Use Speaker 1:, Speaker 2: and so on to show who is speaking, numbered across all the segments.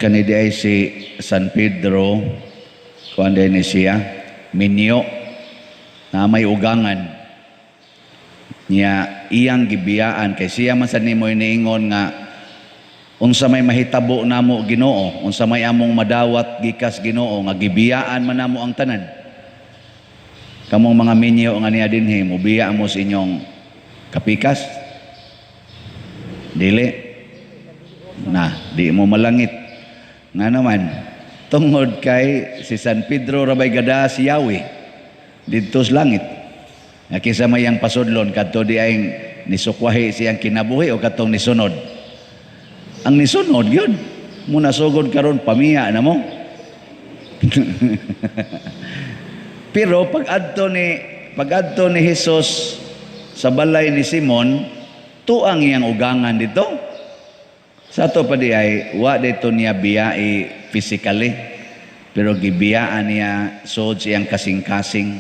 Speaker 1: Kani diay si San Pedro, kuan ni siya, minyo, na may ugangan. Niya iyang gibiyaan kay siya man sa nimo iniingon nga unsa may mahitabo namo, Ginoo, unsa may among madawat gikas Ginoo nga gibiyaan man namo ang tanan. Kamong mga minyo nga niya dinhi, mubiya mo sa inyong kapikas? Dili na, di mo malangit. Nga naman, tungod kay si San Pedro rabay gada si Yahweh didto sa langit. Nga kinsa may ang pasudlon, kadto di ay nisukwahi siyang kinabuhi o katong nisunod? Ang nisunod yun. Muna sugod karon pamiya na mo. Pero pag adto ni Jesus sa balay ni Simon, tuang iyang ugangan dito. Sa ato pa di ay wa dito niya biyai physically, pero gibiyaan niya sod sa iyang kasing-kasing.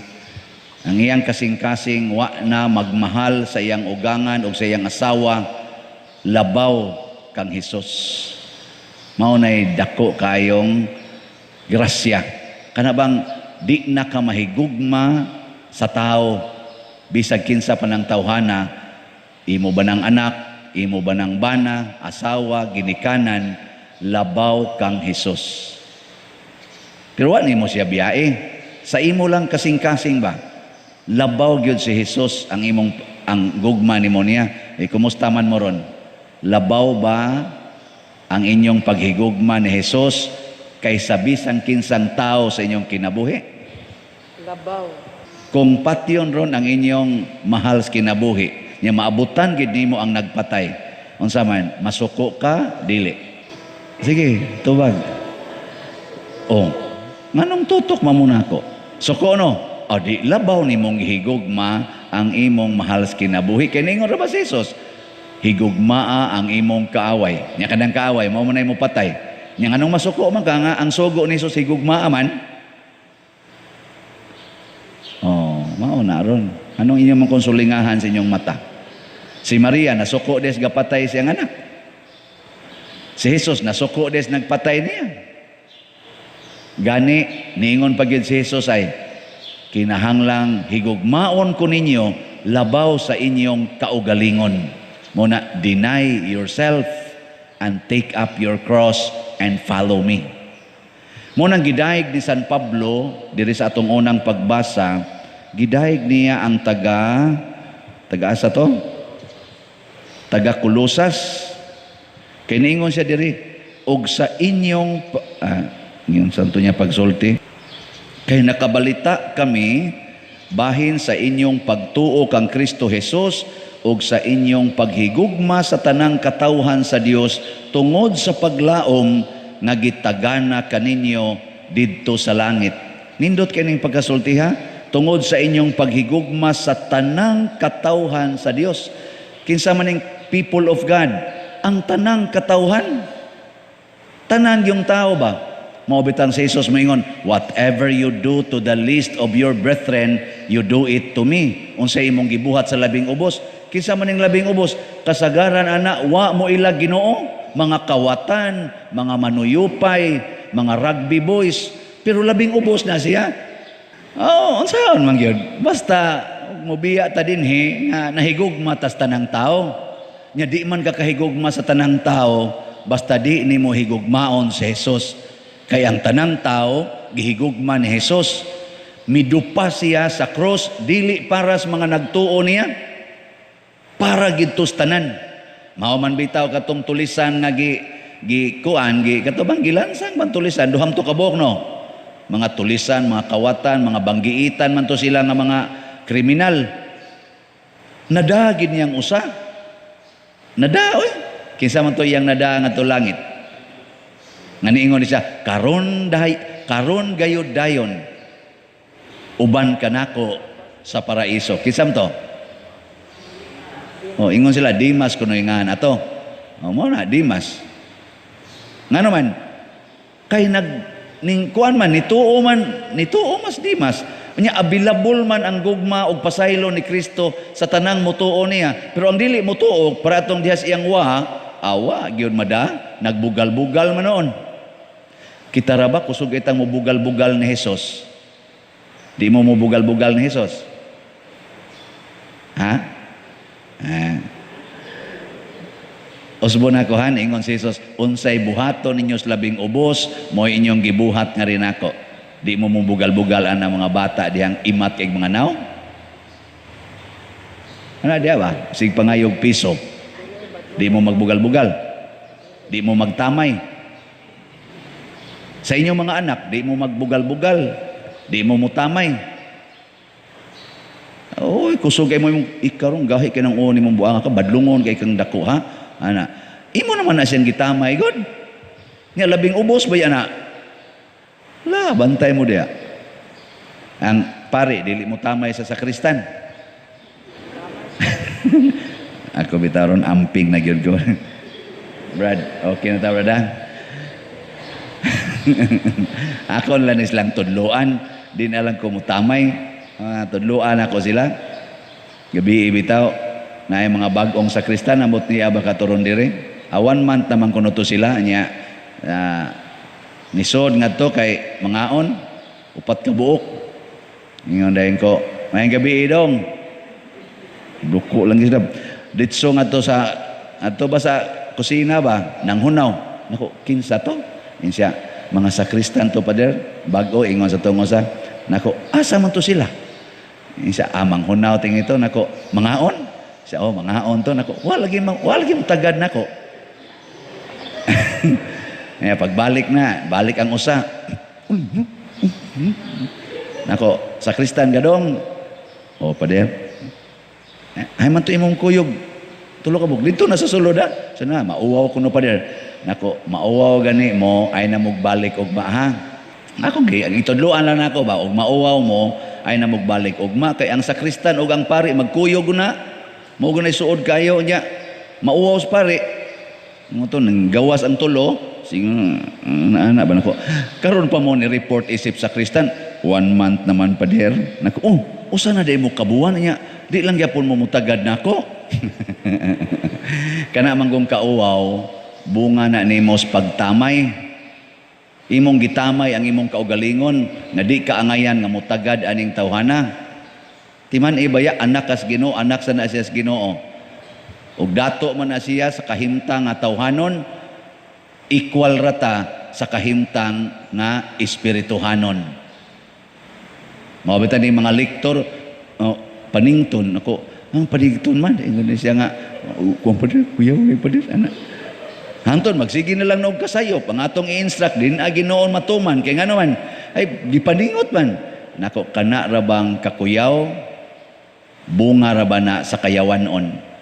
Speaker 1: Ang iyang kasing-kasing wa na magmahal sa iyang ugangan o sa iyang asawa labaw kang Hesus. Mao nay dako kayong grasya. Kana bang di na ka mahigugma sa tao bisag kinsa pa ng tawhana, imo ba ng anak, imo ba ng bana, asawa, ginikanan, labaw kang Hesus. Pero wa nimo siya biyae. Sa imo lang kasing-kasing ba? Labaw gyud si Jesus ang imong ang gugma nimo niya. Eh, kumusta man mo ron? Labaw ba ang inyong paghigugma ni Jesus kaysa bisan kinsang tao sa inyong kinabuhi?
Speaker 2: Labaw.
Speaker 1: Kung patyon ron ang inyong mahal sa kinabuhi, nya maabutan gid nimo ang nagpatay. Unsa man, masuko ka, dili? Sige, tubag. Oh, nganong tutok man mo nako? Suko no? O di labaw nimong gihigugma ang imong mahal sa kinabuhi. Kay ningon ra ba si Jesus? Higugmaa ang imong kaaway. Nya kanang kaaway, mao man mo patay. Nya nganong masuko man ka nga ang sugo ni Jesus higugmaa man? Oh, mao na ron. Anong inyong mong konsulingahan sa inyong mata? Si Maria nasuko des gapatay siyang anak. Si Jesus nasuko des nagpatay niya. Gani niingon pa gyud si Jesus ay kinahanglang higugmaon ko ninyo labaw sa inyong kaugalingon. Muna deny yourself and take up your cross and follow me. Munang gidayeg ni San Pablo diri sa atong unang pagbasa, gidayeg niya ang taga taga asa to? Taga Kolosas. Kay niingon siya diri og sa inyong yung santo niya pagsulti. Kay nakabalita kami bahin sa inyong pagtuo kang Kristo Jesus ug sa inyong paghigugma sa tanang katawhan sa Dios tungod sa paglaom nga gitagana kaninyo didto sa langit. Nindot kining pagkasulti ha, tungod sa inyong paghigugma sa tanang katawhan sa Dios. Kinsa man ning people of God? Ang tanang katawhan. Tanan yung tao ba? Mao bitang si Jesus moingon, "Whatever you do to the least of your brethren, you do it to me." Unsa imong gibuhat sa labing ubos? Kinsa man ning labing ubos? Kasagaran ana wa mo ila Ginoo, mga kawatan, mga manuyupay, mga rugby boys, pero labing ubos na siya. Oh, unsaon man gyud? Basta mobiya ta dinhi nga nahigugma tas tanang tao. Nya di man ka kahigugma sa tanang tao, basta di nimo higugmaon si Jesus. Kay ang tanang tao gihigugma ni Jesus. Midupa siya sa cross dili para sa mga nagtuo niya, para gidto sa tanan. Mao man bitaw katong tulisan nga gi gi kuan gi kato bang gilansang man tulisan duham to kabuok no. Mga tulisan, mga kawatan, mga banggiitan man to sila nga mga kriminal. Nada gid niyang usa. Nada oy. Kinsa man to iyang nada ngadto langit? Nga niingon ni siya, karon dahay, karon gayud dayon uban kanako sa paraiso. Kinsa man to? Oh, ingon sila Dimas kuno ingan ato. Oh, mo na Dimas. Ngano man kay nag ning kuan man nituo man nituo mas Dimas. Nya available man ang gugma og pasaylo ni Kristo sa tanang mutuo niya. Pero ang dili mutuo para atong diha sa iyang wa, awa gyud mada, nagbugal-bugal man noon. Kita ra ba kusog itang mubugal-bugal ni Jesus? Di mo mubugal-bugal ni Jesus? Ha? Ah. Usbon ako han, ingon si Jesus, unsay buhaton ninyo sa labing ubos, mo'y inyong gibuhat nga rin ako. Di mo mubugal-bugal ang mga bata dihang imat kay mga naw? Ano diya ba? Sig pangayog piso. Di mo magbugal-bugal. Di mo magtamay. Sa inyong mga anak, di mo magbugal-bugal. Di mo mutamay. Oy, kusog kay mo imong ikarong gahi kay nang uon imong buanga ka, badlungon kay kang dako ha. Ana. Imo naman na siyang gitamay god. Nga labing ubos ba yan na? La, bantay mo diya. Ang pare, dili mo tamay sa sakristan. Ako bitaron amping na gyud ko. Brad, okay na ta, brad, ha? Ako lang silang tudloan, di na lang ko mutamay. Tudloan ako sila. Gabi bitaw, na mga bag-ong sakristan amot niya ba katuron diri. One month naman kuno to sila nya, nisod ngadto kay mangaon upat ka buok. Ingon dayon ko, "Maayong gabi, dong." Duko lang sila. Ditso ngadto sa adto ba sa kusina ba nang hunaw. Nako, kinsa to? Insiya, "Mga sakristan to, pader, bag-o." Ingon sa tungo sa. Nako, asa man to sila? Insiya, amang hunaw ting ito, nako, mangaon. Siya, "Oh, mangaon to." Nako, wala lagi mo tagad nako. Kaya pagbalik na, balik ang usa. Nako, "Sakristan ka, dong?" "Oh, pader." "Ay man to imong kuyog?" "Tulo ka buok." Dito na sa sulod ha. So na, "Mauwaw ko no, pader." "Nako, mauwaw gani mo, ay na balik ugma ha." Ako gi, gitudloan lang nako ba, og mauwaw mo, ay na balik ugma. Kay ang sakristan ug ang pari, magkuyog na. Mo na suod kayo niya. Mauwaw sa pari. Mo to nang gawas ang tulo, sige na ana ba nako. Karon pa mo ni report isip sakristan, one month naman, pader. Nako, oh, usa na day mo kabuan niya. Di lang gyapon mo mutagad nako. Kana manggong kauwaw, bunga na nimo sa pagtamay. Imong gitamay ang imong kaugalingon nga di ka angayan nga mutagad aning tawhana. Timan ibaya anak kas Ginoo, anak sa na siya sa Ginoo. Ug dato man na siya sa kahimtang nga tawhanon, equal rata sa kahimtang nga espirituhanon. Mao bitaw ni mga lektor, oh, panington ako, ang panington man ingon siya nga kuan pa kuya pa ana. Hangton magsige na lang og kasayop ang atong i-instruct din a Ginoon matuman kay ngano man ay gipaningot man nako. Kana ra bang kakuyaw, bunga ra ba na sa kayawanon?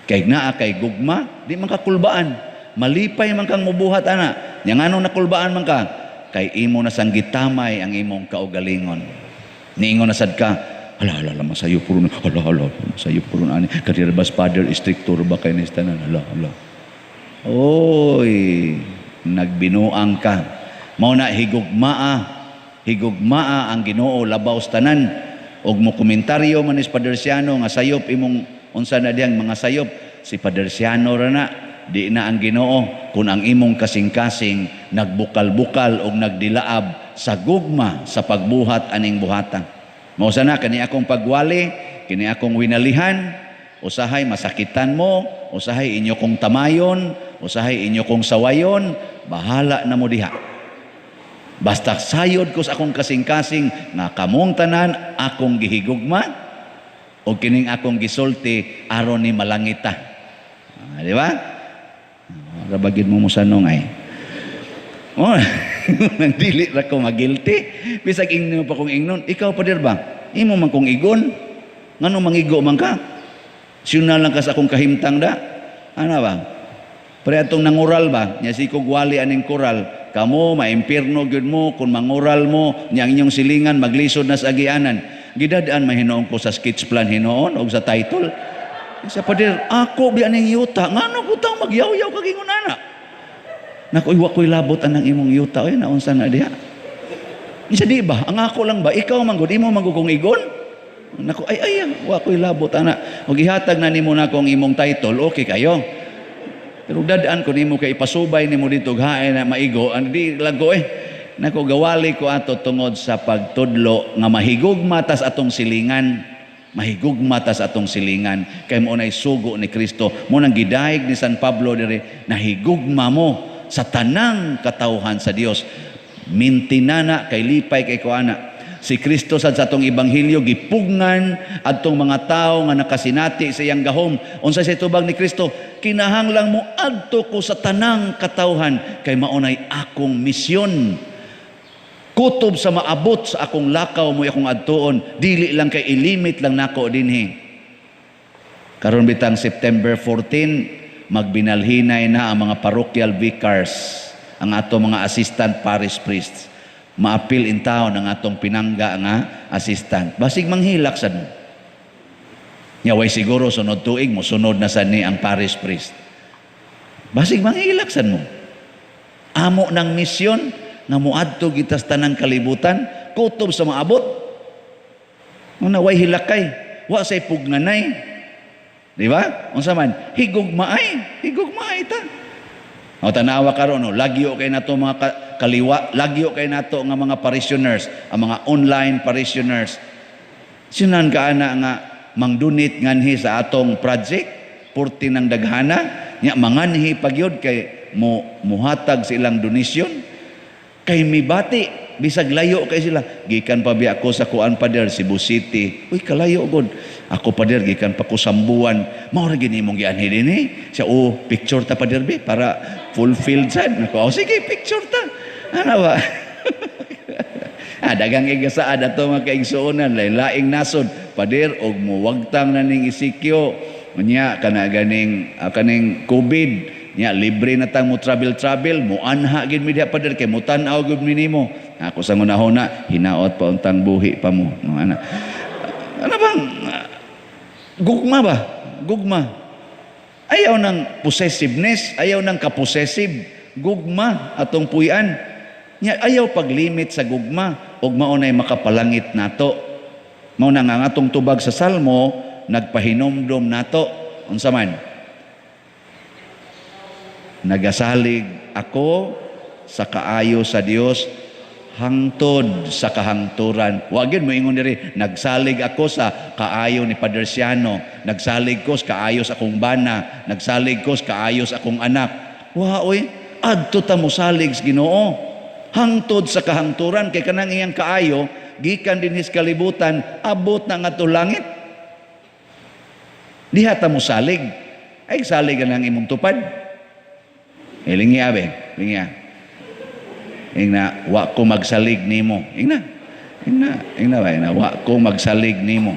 Speaker 1: Kay naa kay gugma, di man ka kulbaan, malipay man kang mubuhat ana. Nya nganong nakulbaan man ka? Kay imo na sang gitamay ang imong kaugalingon. Niingon na sad ka, "Hala, hala, hala, masayop puro na, hala, hala, masayop puro na ani kadira bas, father, stricto ba kay ni tanan, hala, hala." Oy, nagbinuang ka. Mao na higugmaa, higugmaa ang Ginoo labaw sa tanan. Og mo komentaryo man is Pader Siano nga sayop imong unsa na diyang mga sayop, si Pader Siano ra na, di na ang Ginoo kung ang imong kasing-kasing nagbukal-bukal og nagdilaab sa gugma sa pagbuhat aning buhata. Mao sana kani akong pagwali, kini akong winalihan, usahay masakitan mo, usahay inyo kong tamayon, usahay inyo kong sawayon, bahala na mo diha. Basta sayod ko sa akong kasing-kasing nga kamong tanan akong gihigugma o kining akong gisulti aron ni malangita. Ah, di ba? Rabagid mo musanong ay. Oh, nang dili ra ko magilty. Bisag ingnon pa kong ingnon, "Ikaw pa dir ba? Imo man kong igon. Ngano mangigo man ka? Siyuna lang ka sa akong kahimtang da." Ano ba? Pre atong nangural ba? Nya si kog wali aning kural. Kamo maimpirno gyud mo kung mangural mo nya ang inyong silingan maglisod na sa agianan. Gidadaan man hinuon ko sa sketch plan hinuon og sa title. Sa pader, ako biya ning yuta. Ngano ko tang magyaw-yaw kag ingon ana? Naku, wa ko'y labot anang imong yuta. Oy, naunsa na diha? Isa di ba? Ang ako lang ba? Ikaw man gud, imo man gud kong igon? Naku, ay ay, wa ko'y labot ana. Og ihatag na nimo na akong imong title, okay kayo. Pero dadaan ko nimo kay ipasubay nimo dito hain na maigo, ang di lago eh. Nako, gawali ko ato tungod sa pagtudlo nga mahigugma tas atong silingan. Mahigugma tas atong silingan kay mao nay sugo ni Kristo. Mao nang gidayeg ni San Pablo diri, nahigugma mo sa tanang katawhan sa Dios. Mintinana kay lipay kay ko ana. Si Kristo sad sa atong ebanghelyo gipugngan adtong mga tawo nga nakasinati sa iyang gahom. Unsa sa tubag ni Kristo? Kinahanglang mo adto ko sa tanang katawhan kay mao nay akong misyon. Kutob sa maabot sa akong lakaw mo akong adtuon, dili lang kay ilimit lang nako dinhi. Karon bitang September 14, magbinalhinay na ang mga parochial vicars, ang ato mga assistant parish priests. Maapil in town ang atong pinangga nga assistant. Basig manghilak sad mo. Nya way siguro sunod tuig mo sunod na sad ni ang parish priest. Basig manghilak sad mo. Amo ng misyon nga moadto kita sa tanang kalibutan, kutob sa maabot. Una way hilakay, wa say pugnganay. Di ba? Unsa man? Higugmaay, higugmaay ta. O tanawa karon, no, lagyo kay nato mga kaliwa, lagyo kay nato nga mga parishioners, ang mga online parishioners. Sinan ka ana nga mangdonate nganhi sa atong project, purti ng daghana, nya manganhi pagyud kay mo muhatag sa ilang donasyon. Kay mibati, bisag layo kay sila. Gikan pa biya ako sa kuan, pader, Cebu City. Uy, kalayo god. Ako, pader, gikan pa ko Sambuan. Mao ra gini imong gianhi dinhi. Siya, "Oh, picture ta, pader be, para fulfilled sad." Nako, "Oh, sige, picture ta." Ano ba? Ah, dagang igasaad ato mga kaigsuonan, laing nasod, pader, og muwagtang na ning ECQ. Unya kana ganing kaning COVID, nya libre na tang mo travel travel, mo anha gid mi diha, pader, kay mo tan-aw gud mi nimo. Ako sa ngunahuna, hinaot pa untang buhi pa mo. No, ana. Ano bang gugma ba? Gugma. Ayaw ng possessiveness, ayaw ng kapossessive. Gugma atong puy-an. Nya ayaw paglimit sa gugma ug mao nay makapalangit nato. Mao na nga ang atong tubag sa Salmo nagpahinomdom nato, unsa man? Nagasalig ako sa kaayo sa Dios hangtod sa kahangturan. Wa gyud mo ingon diri, nagsalig ako sa kaayo ni Padre Siano, nagsalig ko sa kaayo sa akong bana, nagsalig ko sa kaayo sa akong anak. Wa oy, adto ta mosalig sa Ginoo. Hangtod sa kahangturan kay kanang iyang kaayo gikan dinhi sa kalibutan abot na ngadto langit. Diha ta mosalig. Ay salig ang imong tupad. Ilingi abe, lingi. Ingna, wa ko magsalig nimo. Ingna. Ingna, ingna ba, ingna, wa ko magsalig nimo.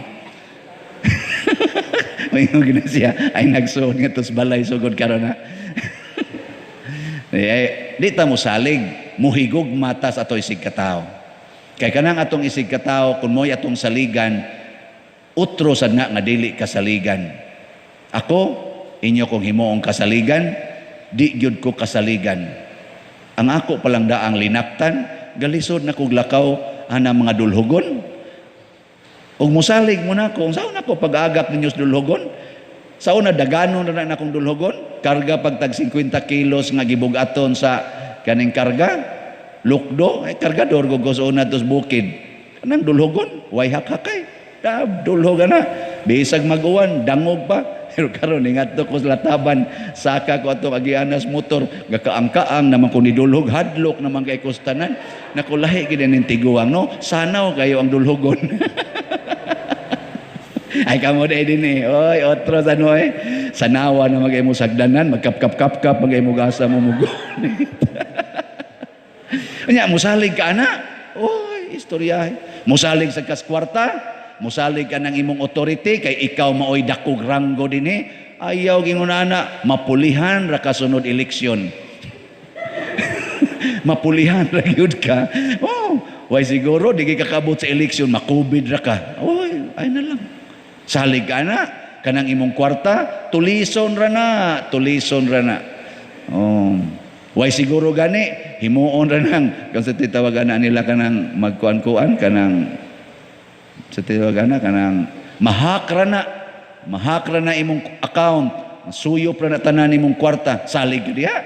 Speaker 1: May gina siya ay nagsuod nga tos balay sugod karon na. Eh, di ta mo salig, muhigog matas ato isig katawo. Kay kanang atong isig katawo kun mo'y atong saligan, utro sad nga nga dili kasaligan. Ako, inyo kong himuong kasaligan, di gyud ko kasaligan. Ang ako palang daang linaktan, galisod na kog lakaw ana mga dulhugon. Ug musalig mo na ko, sa una ko pag-agak ninyo sa dulhugon, sa una daganon na na akong dulhugon, karga pag tag 50 kilos nga gibugaton sa kaning karga, lukdo, ay kargador ko sa una tos bukid. Kanang dulhugon, way hakhakay. Da, dulhugan na. Bisag mag-uwan, dangog pa. Pero karon ingat ko sa lataban, saka ko atong agianas motor, gakaang-kaang naman ko ni dulhog, hadlok naman kay kustanan. Naku, lahi gid ning tiguang, no? Sanaw kayo ang dulhugon. Ay kamo dai din eh. Oy, otro sa no eh. Sanawa na magay mo sagdanan, magkap-kap-kap-kap, magay mo gasa mo mugunit. Nya musalig ka ana. Oy, istorya. Musalig sa kas kwarta, musalig ka ng imong authority kay ikaw maoy dakog ranggo dinhi. Ayaw gingon ana, mapulihan ra ka sunod eleksyon. Mapulihan ra gyud ka. Oh, way siguro di kay kakabot sa eleksyon, makubid ra ka. Oy, ay na lang. Salig ka na, kanang imong kwarta, tulison ra na, tulison ra na. Oh. Way siguro gani, himuon ra nang, kung sa titawagan na nila kanang magkuan-kuan, kanang, sa titawagan na, kanang mahak ra na imong account. Masuyop ra na tanan nimong kwarta, salig ka diha.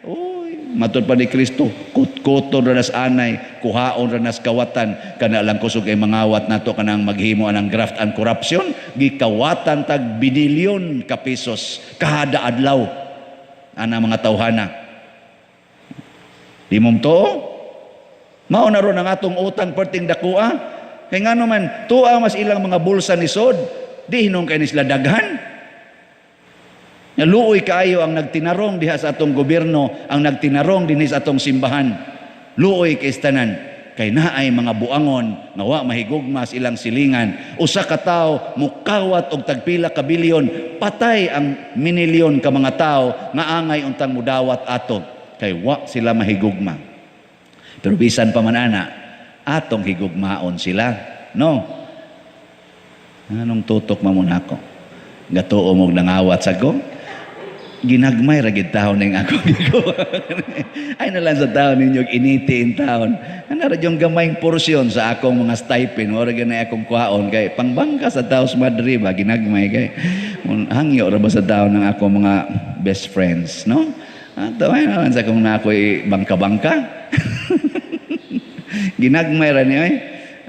Speaker 1: Uy, matud pa ni Kristo, kutkuton ra nas anay, kuhaon ra nas kawatan, kana lang kusog ay mangawat nato kanang maghimo anang graft and corruption, gikawatan tag bilyon ka pesos kada adlaw ana mga tawhana. Di mo tuo? Mao na ron ang atong utang perting dakua. Kay ngano man, tuwa mas ilang mga bulsa ni sod, di hinong kay ni sila daghan. Nga luoy kaayo ang nagtinarong diha sa atong gobyerno, ang nagtinarong dinhi sa atong simbahan. Luoy kay tanan kay naay mga buangon nga wa mahigugma sa ilang silingan. Usa ka tawo mukawat og tagpila ka bilyon, patay ang minilyon ka mga tawo nga angay untang mudawat ato kay wa sila mahigugma. Pero bisan pa man ana, atong higugmaon sila, no? Anong tutok man mo nako? Gatuo mog nangawat sa ko? Ginagmay ra gid taon ning ako gikuha. Ay na lang sa taon ninyo initi in taon. Ana ra yung gamayng porsyon sa akong mga stipend, ora gani akong kuhaon kay pangbangka sa tao sa Madrid ba, ginagmay kay hangyo ra ba sa taon ng akong mga best friends, no? Ato ay na lang sa akong na ako'y bangka-bangka. Ginagmay ra ni oy.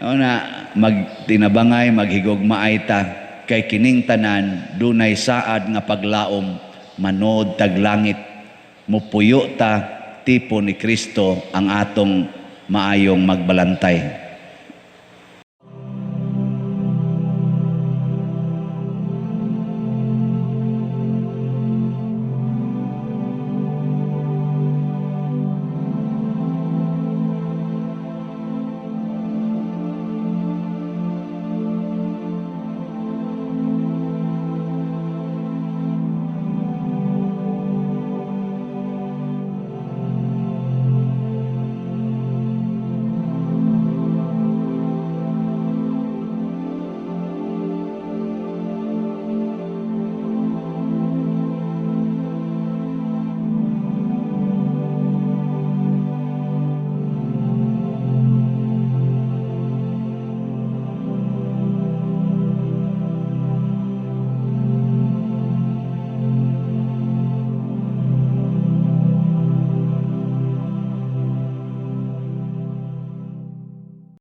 Speaker 1: O na magtinabangay, maghigugmaay ta kay kining tanan dunay saad nga paglaom, manod tag langit, mupuyo ta tipo ni Kristo ang atong maayong magbalantay.